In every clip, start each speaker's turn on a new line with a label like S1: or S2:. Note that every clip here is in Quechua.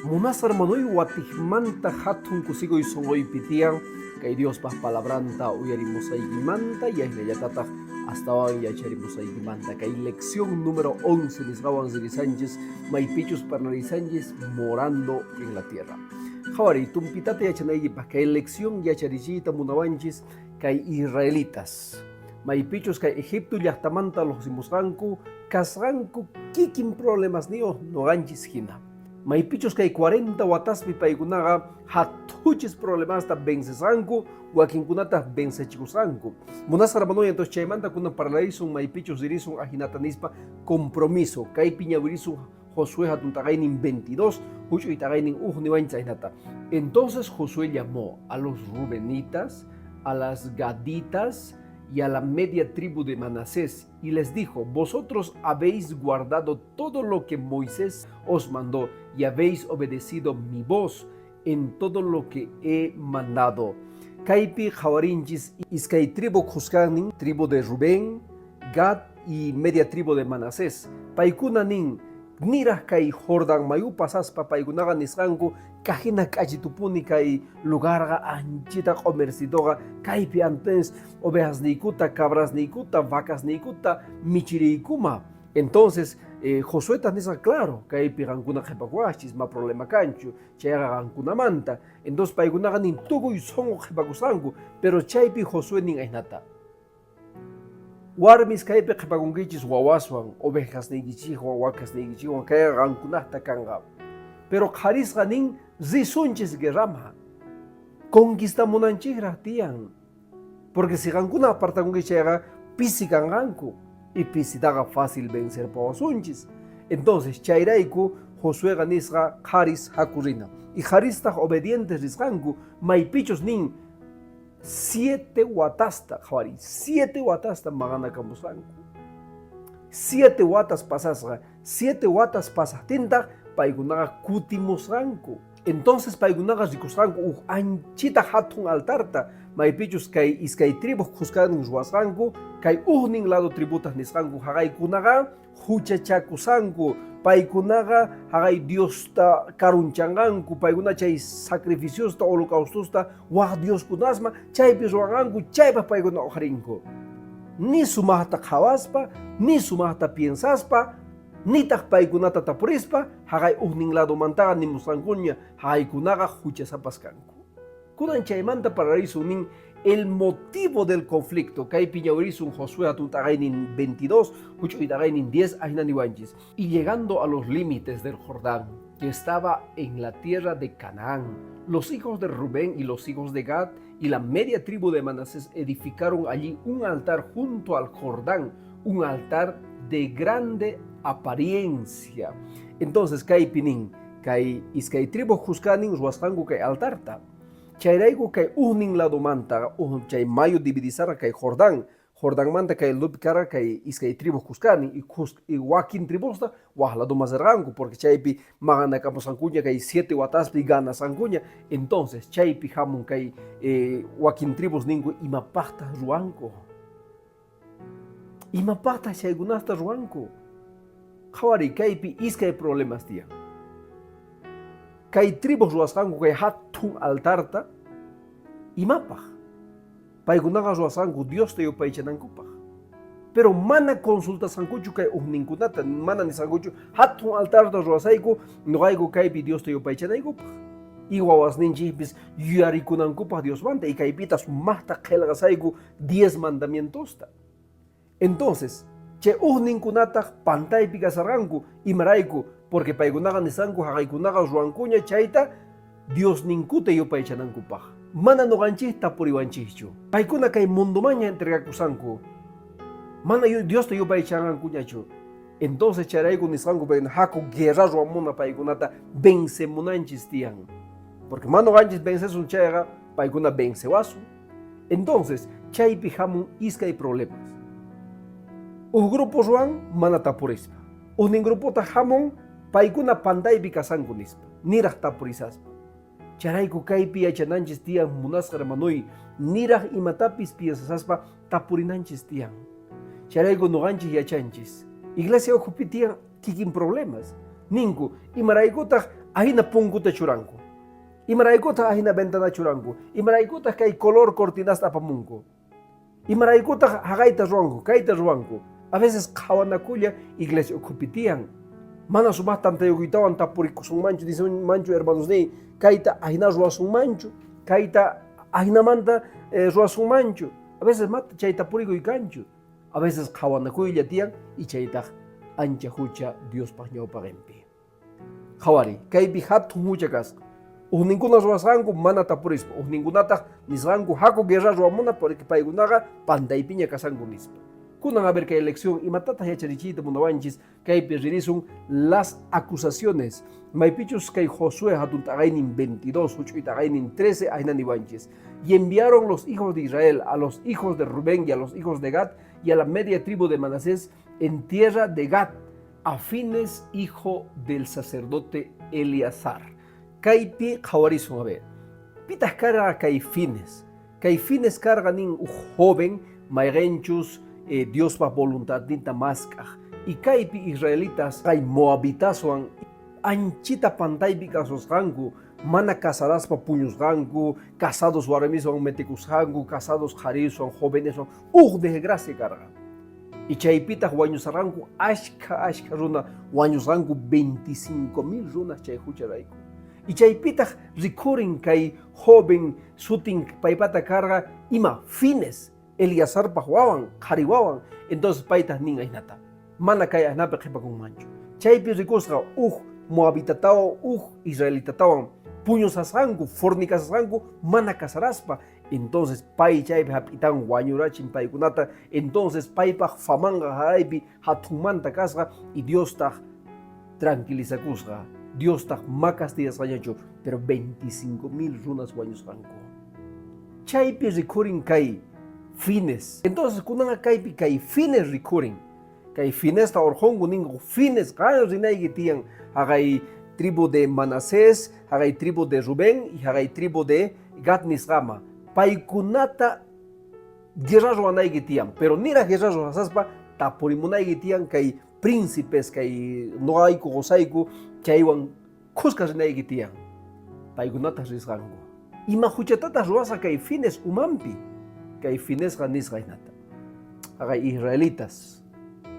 S1: Munasqa hermanoy, watijmanta jatun kusikuy sonqoypi tiyan kay Diospaj palabranta uyarimusaykimanta yaynallatataj astawan yacharimusaykimanta. Kay lección número 11 nisqawan ririsanchis maypichus parlarisanchis morando en la tierra. Qhawariy, tumpitata yachanaykipaj kay lección yacharichiyta munawanchis kay israelitas. Maypichus kay Egipto llaqtamanta lluqsimusqanku kasqanku kikin problemasniyuq noqanchis hina. Maypichus kay 40 wataspi paykunaqa hathuchis problemasta vencesqanku, wakinkunataq vencechikusqanku. Munasqa hermanoy, entonces chaymanta kunan parlarisun maypichus ririsun ajinata nispa compromiso. Kaypi ñawirisun Josué hatun taqaynin 22, huch'uy taqaynin uj niwanchis ajinata. Entonces Josué llamó a los rubenitas, a las gaditas y a la media tribu de Manasés y les dijo, vosotros habéis guardado todo lo que Moisés os mandó y habéis obedecido mi voz en todo lo que he mandado. Kaypi qhawarinchis iskay tribu khuskannin, tribu de Rubén, Gad y media tribu de Manasés. Paykuna nin, niraj kay Jordán mayu pasaspa paykunaqa nisqanku kajina k'achitupuni kay lugarqa anchita q'omercitoqa kaypi antes ovejasniykuta, cabrasniykuta, vacasniykuta michiriykuma. Entonces, Josuetaq nisqa, claro, kaypi qankuna qhipakuwaqchis, ma problema kanchu, chayqa qankunamanta. Entonces paykunaqa nin tukuy sonqo qhipakusqanku, pero chaypi Josué nin ajinata. Warmis kaypi qhipakunkichis wawaswan, ovejasniykichikwan, wakasniykichikwan, kayqa qankunaqta kanqa. Pero qharisqa nin risunchis guerraman. Conquistamunanchikraq tiyan. Porque si qankuna apartakunki chayqa pisi kanqanku y pisitaqa fácil vencerpawasunchis. Entonces chayrayku Josueqa nisqa qharis haku rina. Y qharistaq obedientes risqanku maypichus nin 7 watasta, qhawariy, 7 watasta maqanakamusqanku. 7 watas pasasqa, 7 watas pasaqtintaq paykunaqa kutimusqanku. Entonces paykunaqa rikusqanku uj anchita hatun altarta, maypichus kay iskay tribuq khuskannin ruwasqanku, kay ujnin lado tributaq nisqanku haqaykunaqa huchachakusanku, paykunaqa haqay Diosta karunchanqanku, paykuna chay sacrificiosta, holocaustosta waj dioskunasman chaypi ruwanqanku, chaypaq paykuna uqharinku. Ni sumaqta qhawaspa, ni sumaqta piensaspa, nitaq paykunata tapurispa, haqay ujnin ladomantaqa nimusqankuña haqaykunaqa huchasapas kanku. Kunan chaymanta parlarisun nin el motivo del conflicto. Kaypi ñawirisun Josué hatun t'aqaynin 22, huch'uy t'aqaynin 10, ajina niwanchis. Y llegando a los límites del Jordán, que estaba en la tierra de Canaán, los hijos de Rubén y los hijos de Gad y la media tribu de Manasés edificaron allí un altar junto al Jordán, un altar de grande apariencia. Entonces, kaypi nin, kay iskay tribu khuskanin ruwasqanku kay altarta. Chayrayku kay ujnin ladomanta, uj chay mayu dividisarqa kay Jordán, Jordanmanta kay ladopi karqa kay iskay tribu khuskanin y, y wakin tribusta waj ladoman rirqanku porque chaypi maqanakamusqankuña kay 7 wataspi ganasqankuña. Entonces chaypi hamun kay wakin tribus ninku imapaqtaq ruwanku? Imapaqtaq chaykunasta ruwanku? Qhawariy kaypi iskay problemas tiyan. Kay tribus ruwasqanku kay hatun altarta imapaq? Paykunaqa ruwasqanku Diosta yupaychanankupaq. Pero mana consultasqankuchu kay ujninkunata, mana nisqankuchu hatun altarta ruwasayku noqayku kaypi Diosta yupaychanaykupaq. Y wawasninchikpis yuyarikunankupaq Diosmanta y kaypita sumaqta qhelqasayku 10 mandamientosta. Entonces, chay ujninkunataq pantaypi kasarqanku. Imarayku? Porque paykunaqa nisqanku haqaykunaqa ruwankuña chayta Diosninkuta yupaychanankupaq. Mana noqanchikta tapuriwanchikchu. Paykuna kay mundomanña entregakusanku. Mana Diosta yupaychanqankuñachu. Entonces chayrayku nisqanku paykuna haku guerra ruwamuna paykunata vencemunanchis tiyan. Porque mana noqanchis vencesun chayqa paykuna vencewasun. Entonces, chaypi hamun iskay problemas. Uj grupo ruwan mana tapurispa. Ujnin grupota hamun paykuna pantaypi kasanku nispa, niraj tapurisaspa. Chayrayku kaypi yachananchis tiyan munasqa hermanoy, niraj imatapis piensasaspa tapurinanchis tiyan. Chayrayku noqanchis yachanchis. Iglesia ukhupi tiyan kikin problemas. Ninku, imaraykutaq ahina punkuta churanku? Imaraykutaq ahina ventana churanku? Imaraykutaq kay color cortinasta apamunku? Imaraykutaq haqayta ruwanku, kayta ruwanku? A veces qhawanakulla iglesia ukhupi tiyan. Mana sumaj tantayukuytawan tapurikusunmanchu, nisunmanchu hermanosniy, kayta ahina ruwasunmanchu, kayta ahinamanta ruwasunmanchu. A veces mata chay tapurikuy kanchu. A veces qhawanakuylla tiyan y chaytaq ancha hucha Diospaq ñawpaqinpi. Qhawariy, kaypi hatun hucha kasqa. Ujninkuna ruwasqanku mana tapurispa, ujninkunataq nisqanku haku guerra ruwamuna porque paykunaqa pantaypiña kashanku nispa. Kunan a ver kay lección imatataq yacharichiyta munawanchis kaypi ririsun las acusaciones maypichus kay Josué hatun t'aqaynin 22 huch'uy t'aqaynin 13 ahina niwanchis. Y enviaron los hijos de Israel a los hijos de Rubén y a los hijos de Gad y a la media tribu de Manasés en tierra de Gad a Fines, hijo del sacerdote Eleazar. Kaypi qhawarisun, a ver. Pitaq karqa kay Fines? Kay Fines karqa nin uj joven mayqenchus Diospa voluntadninta mask'aj. Y kaypi israelitas kay moabitaswan anchita pantaypi kasusqanku, mana casaraspa puñusqanku, casados warmiswan metikusqanku, casados qhariswan, joveneswan, uj desgracia karqa. Y chaypitaq wañusarqanku ashkha ashkha runa, wañusqanku 25.000 runas chay hucharayku. Y chaypitaq rikhurin kay joven sutin paypata karqa ima Fines, Eleazarpaq wawan, qhari wawan. Entonces paytaq nin ahinata, mana kay ahinapi qhipakunmanchu. Chaypi rikusqa uj moabitatawan uj israelitatawan puñusasqanku, fornicasasqanku mana casaraspa. Entonces pay chaypi hap'itan wañurachin paykunata. Entonces paypaq famanqa haraypi hatunmanta kasqa y Diostaq tranquilizakusqa. Diostaq ma castillasqañachu, pero 25.000 runas wañusqanku. Chaypi rikhurin kay Fines. Entonces kunanqa kaypi kay Fines rikhurin. Kay Finesta urqhunku ninku Fines qan rinayki tiyan haqay tribu de Manasés, haqay tribu de Rubén y haqay tribu de Gad nisqama. Paykunata guerra ruwanayki tiyan, pero niraq guerra ruwasaspa tapurimunayki tiyan kay príncipes, kay noqayku qosayku chaywan khuska rinayki tiyan. Paykunataq risqanku. Ima huchatataq ruwasqa kay Fines umanpi? Kay Finesqa nisqa hinata. Haqay israelitas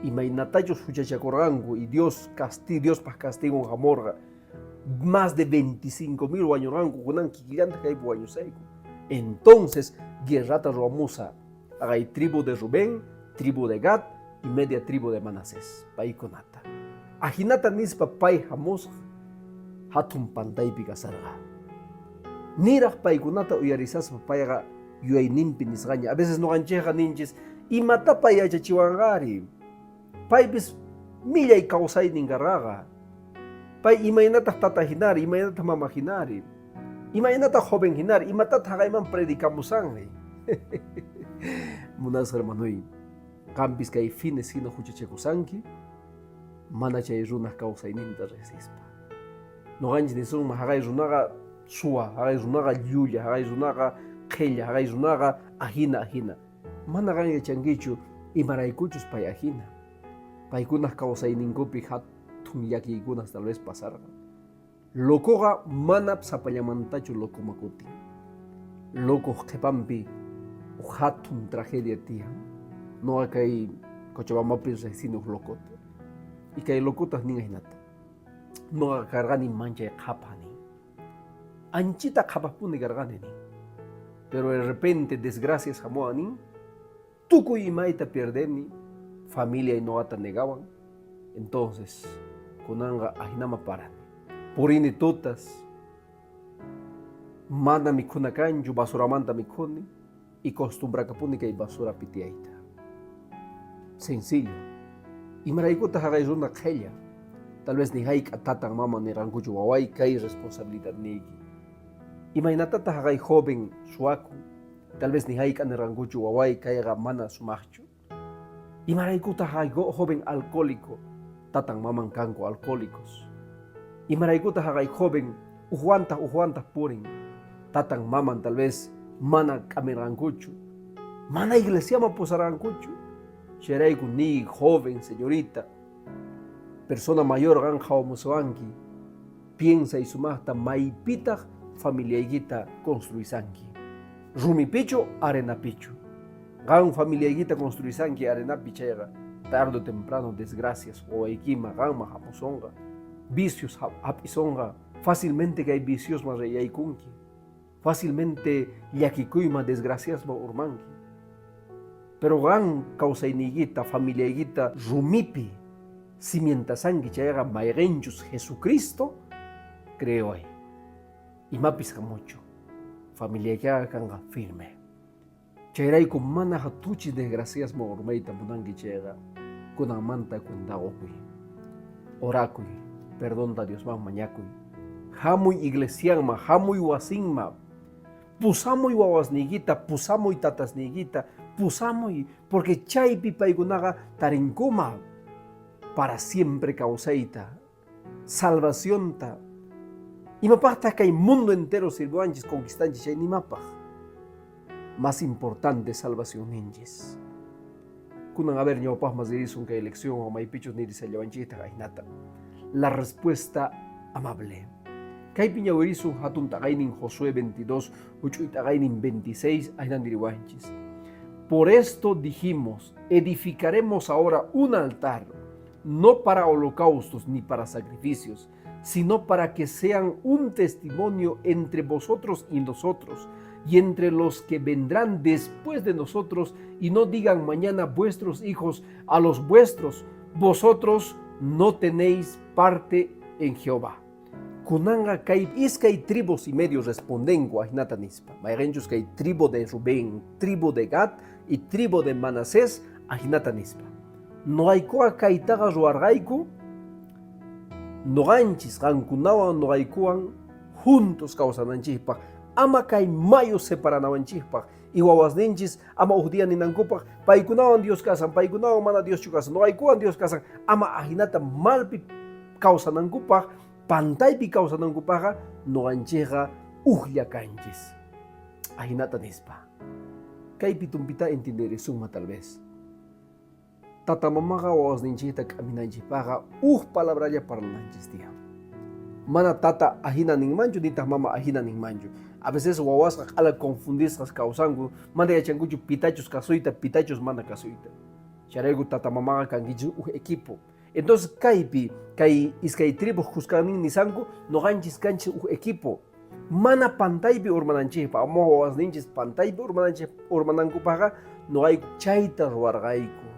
S1: imaynatachus huchachakurqanku y Dios casti Diospaq castigon hamurqa. Más de 25.000 wañurqanku, kunan kikillanta kaypi wañusayku. Entonces, guerrata ruwamusa haqay tribu de Rubén, tribu de Gad y media tribu de Manasés, paykunata. Ahinata nispa pay hamusqa hatun pantaypi kasarqa. Niraq paykunata uyarisaspa payqa yuyayninpi nisqaña. A veces noqanchikqa ninchis, imata pay yachachiwanqari? Paypis millay kawsaynin karqaqa. Pay imaynataq tata hinari, imaynataq mama hinari, imaynataq joven hinari, imatataq haqayman predicamusanri? Munasqa hermanoy, qampis kay Fines hina huchachakusanki, mana chay runaq kawsayninta riqsispa. Noqanchis nisunman haqay runaqa suwa, haqay runaqa llulla, haqay runaqa qhella, haqay runaqa ahina ahina. Mana qan yachankichu imaraykuchus pay ahina. Paykunaq kawsayninkupi hatun llakiykunas tal vez pasarqan. Locoqa mana sapallamantachu locoma kutin. Locoq qhipanpi uj hatun tragedia tiyan. Noqa kay Cochabambapi riqsini uj locota. Y kay locotaq nin ahinata. Noqa karqani manchay qhapaq nin. Anchita qhapaqpuni karqani nin. Pero de repente desgracias hamuwan nin. Tukuy imayta pierdeni, familiay noqata negawan. Entonces, kunanqa ahinama parani. Purini tutas, mana mikhuna kanchu, basuramanta mikhuni y costumbrakapuni kay basurapi tiyayta. Sencillo. Imaraykutaq haqay runa qhella? Tal vez ni hayk'a tatan mama nirqankuchu waway kay responsabilidadniyki. Imaynatataq haqay joven suwakun? Tal vez ni hayk'a nirqankuchu waway kayqa mana sumaqchu. Imaraykutaq haqay joven alcohólico? Tatan maman kanku alcohólicos. Imaraykutaq haqay joven Ujwantaq ujwantaq purin. Tatan maman tal vez mana k'amirqankuchu. Mana iglesiaman pusarqankuchu. Chayrayku niy joven, señorita, persona mayor qan qhawamusuwanki, piensay sumaqta maypitaq familiaykita construisanki. Rumipichu arenapichu. Qan familiaykita construisanki arenapi chayqa, tarde o temprano desgracias wawaykima qanman hamusonqa, vicios hap'isonqa, fácilmente kay viciosman reyaykunki, fácilmente llakikuyman desgraciasman urmanki. Pero qan kawsayniykita, familiaykita rumipi cimientasanki chayqa mayqenchus Jesucristo, creeway, imapis hamuchu, familiaykiqa kanqa firme. Chayrayku mana hatuchi desgraciasman urmayta munanki chayqa, kunanmanta cuenta qukuy. Orakuy, perdonta Diosman mañakuy. Hamuy iglesianman, hamuy wasinman. Pusamuy wawasniykita, pusamuy tatasniykita, pusamuy, porque chaypi paykunaqa tarinkuma para siempre kawsayta, salvacionta. Imapaqtaq kay mundo entero sirviwanchis, conquistanchis chay nimapaq? Más importante salvacionninchis. Kunan a ver ñawpaqman ririsun kay lección o maypichus nirisallawanchiktaq ahinata. La respuesta amable. Kaypi ñawirisun hatun t'aqaynin Josué 22, huch'uy t'aqaynin 26, ahinan niriwanchis. Por esto dijimos, edificaremos ahora un altar, no para holocaustos ni para sacrificios, sino para que sean un testimonio entre vosotros y nosotros, y entre los que vendrán después de nosotros, y no digan mañana vuestros hijos a los vuestros, vosotros no tenéis parte en Jehová. Kunanqa kay iskay tribus y medio respondenku ahinata nispa. Mayqenchus kay tribu de Rubén, tribu de Gad y tribu de Manasés ahinata nispa. Noqaykuqa kaytaqa ruwarqayku noqanchis qankunawan noqaykuwan juntos kawsananchikpaq, ama kay mayu separanawanchikpaq y wawasninchis ama uj día ninankupaq paykunawan Dios kasan, paykunawan mana Dioschu kasan, noqaykuwan Dios kasan, ama ahinata malpi kawsanankupaq, pantaypi kawsanankupaqqa noqanchikqa ujlla kanchis. Ahinata nispa. Kaypi tumpita entienderisunman tal vez. Tata mamaqa wawasninchikta k'aminanchikpaqqa uj palabralla parlananchis tiyan. Mana tata ajina ninmanchu, nitaq mama ajina ninmanchu. A veces wawasqa q'ala confundisqas kawsanku, mana yachankuchu pitachus kasuyta, pitachus mana kasuyta. Chayrayku tata mamaqa kankichis uj equipo. Entonces kaypi, kay iskay tribuj khuskannin nisanku, noqanchis kanchis uj equipo. Mana pantaypi urmananchikpaq, ama wawasninchis pantaypi urmananchik urmanankupaqqa noqayku chayta ruwarqayku.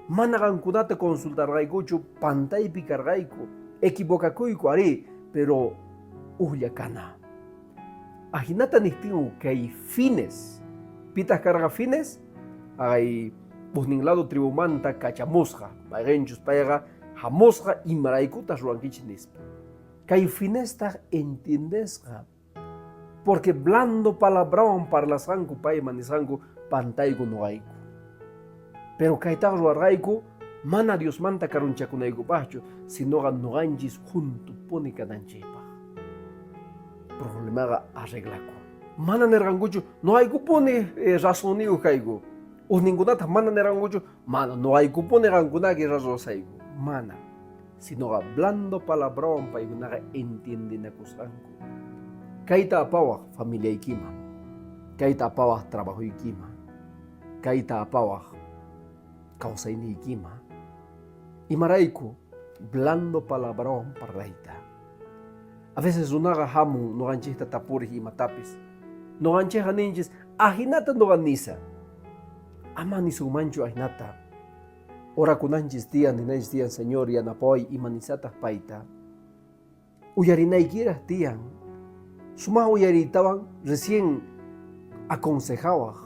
S1: Mana qankunata consultarqaykuchu, pantaypi karqayku, equivocakuyku arí, pero ujlla kana. Ajinata niqtinku kay Fines, pitaq karqa Fines? Ay, ujnin lado tribumanta kachamusqa, mayqenchus payqa hamusqa imaraykutaq ruwankichis nispa. Kay Finestaq entiendesqa, porque blando palabrawan parlasqanku payman nisqanku pantayku noqayku. Pero kaytaqa ruwarqayku mana Diosmanta karunchakunaykupaqchu, sinoqa noqanchis juntupuni kananchikpaq. Problemaqa arreglakun. Mana nirqankuchu, noqaykupuni razonniyuq kayku. Ujninkunataq mana nirqankuchu, mana noqaykupuni qankunaki razonsayku. Mana. Sinoqa blando palabrawan paykunaqa entiendenakusqanku. Kayta apawaq familiaykiman, kayta apawaq trabajoykiman, kayta apawaq kawsayniykiman. Imarayku blando palabrawan parlayta. A veces runaqa hamun noqanchikta tapuriq imatapis. Noqanchikqa ninchis, ajinata noqa nisa. Ama nisunmanchu ajinata. Orakunanchis tiyan, ninanchis tiyan, Señor, yanapaway, ima nisataq payta. Uyarinaykiraq tiyan. Sumaq uyariytawan recién aconsejawaq.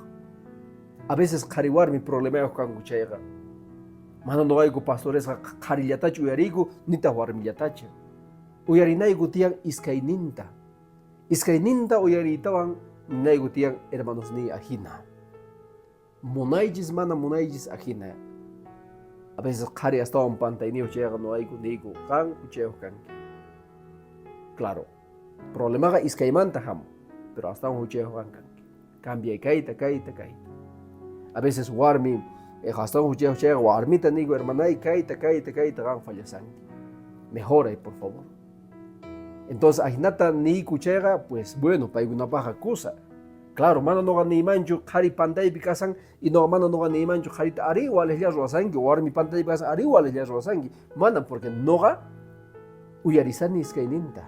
S1: A veces qhari warmi problemayuq kanku chayqa. Mana noqayku pastoresqa qharillatachu uyariyku, nitaq warmillatachu. Uyarinayku tiyan iskayninta. Iskayninta uyariytawan ninayku tiyan hermanosniy ajina. Munaychis mana munaychis ajina. A veces qhari astawan pantayniyuq chayqa noqayku niyku qan huchayuq kanki. Claro. Problemaqa iskaymanta hamun, pero astawan huchayuq qan kanki. Cambiay kayta, kayta, kayta. A veces warmi astawan huchayuq chayqa warmita niyku, hermanay, kayta, kayta, kayta qan fallasanki. Mejoray, por favor. Entonces, ajinata niyku chayqa, pues bueno, paykunapaqqa kusa. Claro, mana noqa niymanchu qhari pantaypi kasan y noqa mana noqa niymanchu qharita arí walejlla ruwasanki, warmi pantaypi kasan arí walejlla ruwasanki. Mana, porque noqa uyarisani iskayninta.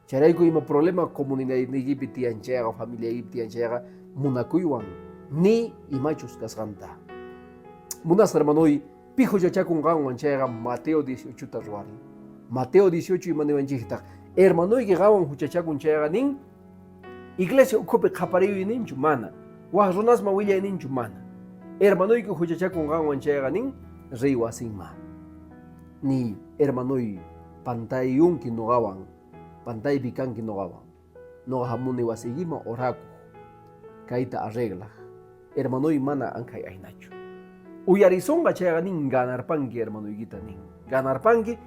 S1: Chayrayku ima problema comunidadniykipi tiyan chayqa, familiaykipi tiyan chayqa, munakuywan ni imachus kasqanta. Munasqa hermanoy, pi huchachakun qanwan chayqa Mateo 18 ta ruwari. Mateo 18 ima niwanchiktaq? Hermanoyki qanwan huchachakun chayqa nin, iglesia ukhupi qhapariyuy ninchu? Mana. Waj runasman willay ninchu? Mana. Hermanoyki huchachakun qanwan chayqa nin, riy wasinman. Ni hermanoy pantayunki noqawan, pantaypi kanki noqawan. Noqa hamuni wasiykiman orakuq, kayta arreglaq. Hermanoy mana ankhay aynachu. Uyarisunqa chayqa nin ganarpanki hermanoykita nin. Ganarpanki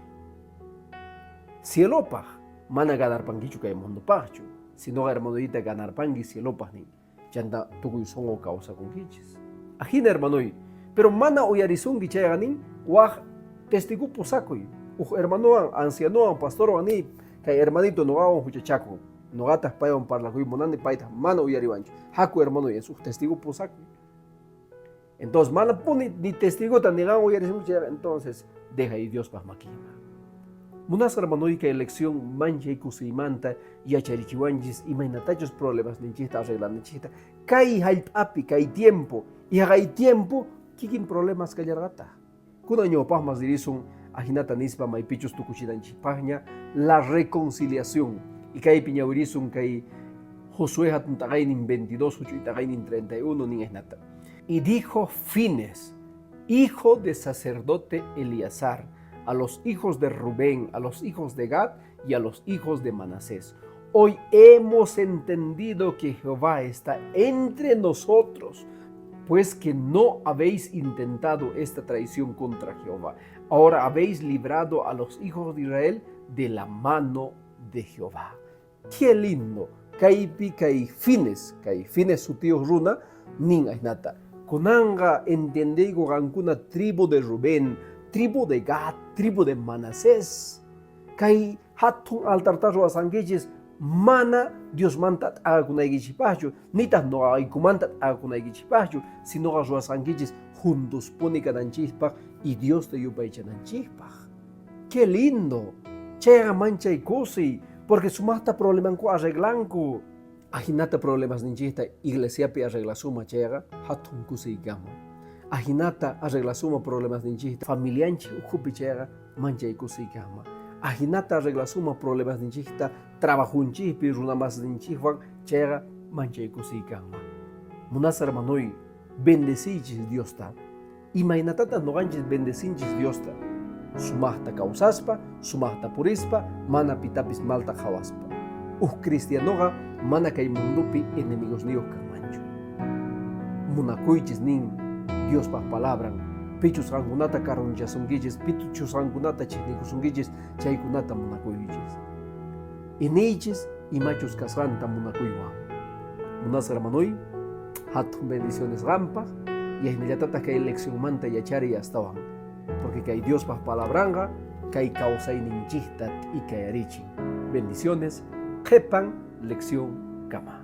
S1: cielopaq, mana ganarpankichu kay mundopaqchu, sinoqa hermanoykita ganarpanki cielopaq nin. Chanta tukuy sonqo kawsakunkichis. Ajina hermanoy, pero mana uyarisunki chayqa nin waj testigo pusakuy. Uj hermanowan, ancianowan, pastorwan niy, kay hermanito noqawan huchachakun. Noqataq paywan parlakuy munani, paytaq mana uyariwanchu. Haku hermanoy, es uj testigo pusakuy. Entonces, mana puni ni testigota ni qan uyarisunki chayqa, entonces deja y Diospaq makinman. Munasqa hermanoy, kay lección manchay kusiymanta yacharichiwanchis imaynatachus problemasninchikta arreglananchikta kay hallp'api, kay tiempo, y haqay tiempo kikin problemas kallarqataq. Kunan ñawpaqman ririsun ajinata nispa maypichus tukuchinanchikpaqña la reconciliación. Y kaypi ñawirisun kay Josué hatun t'aqaynin 22, huch'uy t'aqaynin 31 nin ajinata. Y dijo Fines, hijo de sacerdote Eleazar, a los hijos de Rubén, a los hijos de Gad y a los hijos de Manasés: Hoy hemos entendido que Jehová está entre nosotros, pues que no habéis intentado esta traición contra Jehová. Ahora habéis librado a los hijos de Israel de la mano de Jehová. Qué lindo! Kaypi kay Fines, kay Fines sutiyuq runa nin ajinata. Kunanqa entiendeyku qankuna tribu de Rubén, tribu de Gad, tribu de Manasés, kay hatun altarta ruwasqankichis mana Diosmanta t'aqakunaykichispaqchu, nitaq noqaykumanta t'aqakunaykichispaqchu, sinoqa ruwasqankichis juntospuni kananchispaq y Diosta yupaychananchispaq. ¡Qué lindo! Chayqa manchay kusiy, porque sumaqta problemanku arreglanku. Ajinata problemasninchikta iglesiapi arreglasuma chayqa hatun kusiy kanman. Ajinata arreglasuma problemasninchikta familianchik ukhupi chayqa manchay kusiy kanman. Ajinata arreglasuma problemasninchikta trabajunchikpi runamasninchikwan chayqa manchay kusiy kanman. Munasqa hermanoy, bendeciychis Diosta. Imaynatataq noqanchis bendecinchis Diosta? Sumaqta kawsaspa, sumaqta purispa, mana pitapis malta qhawaspa. Uj cristianoqa mana kay mundopi enemigosniyuq kanmanchu. Munakuychis nin Diospaq palabran, pichus qankunata karunchasunkichis, pichus qankunata chiqnikusunkichis, chaykunata munakuychis. Y niychis imachus kasqanta munakuywan. Munasqa hermanoy, hatun bendiciones qanpaq, y ajinallatataq kay leccionmanta yachariy astawan, porque kay Diospaq palabranqa kay kawsayninchikta t'ikayarichin. Bendiciones, qhipan lección kama.